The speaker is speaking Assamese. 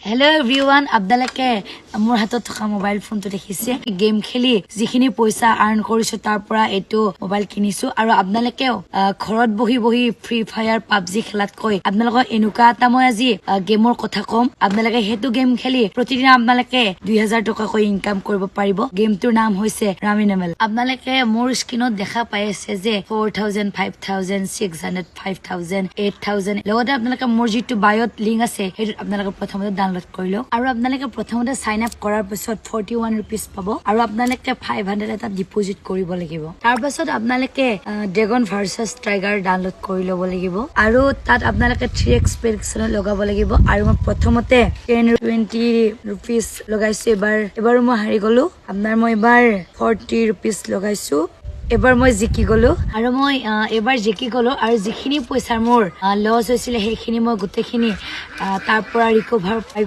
হেল্ল' এভৰিৱান, আপোনালোকে মোৰ হাতত থকা মোবাইল ফোনটো দেখিছে। গেম খেলি যিখিনি পইচা আৰ্ণ কৰিছো, তাৰ পৰা এইটো মোবাইল কিনিছো। আৰু আপোনালোকেও ঘৰত বহি বহি ফ্ৰী ফায়াৰ, পাবজি খেলাতকৈ আপোনালোকক এনেকুৱা এটা মই আজি গেমৰ কথা ক'ম। আপোনালোকে সেইটো গেম খেলি প্ৰতিদিনে আপোনালোকে 2000 টকাকৈ ইনকাম কৰিব পাৰিব। গেমটোৰ নাম হৈছে ৰামি নামেল। আপোনালোকে মোৰ স্ক্ৰীণত দেখা পাই আছে যে 4000, 5600, 5000, 8000। লগতে আপোনালোকে মোৰ যিটো বায়ত লিংক আছে, সেইটোত আপোনালোকে প্ৰথমতে ডাউনলোড কৰি লওক। আৰু আপোনালোকে প্ৰথমতে চাইন আপ কৰাৰ পিছত 41 ৰুপিজ পাব আৰু আপোনালোকে 500 এটা ডিপজিট কৰিব লাগিব। তাৰপাছত আপোনালোকে ড্ৰেগন ভাৰ্চাছ টাইগাৰ ডাউনলোড কৰি ল'ব লাগিব আৰু তাত আপোনালোকে 3x প্ৰেডিকশ্যনত লগাব লাগিব। আৰু মই প্ৰথমতে 10, 20 ৰুপিজ লগাইছো। এবাৰো মই হাৰি গলো। আপোনাৰ মই এবাৰ 40 ৰুপিজ লগাইছো। এবাৰ মই জিকি গলো আৰু মই এইবাৰ জিকি গলো। আৰু যিখিনি পইচা মোৰ লছ হৈছিলে, সেইখিনি মই গোটেইখিনি তাৰ পৰা ৰিকভাৰ পাই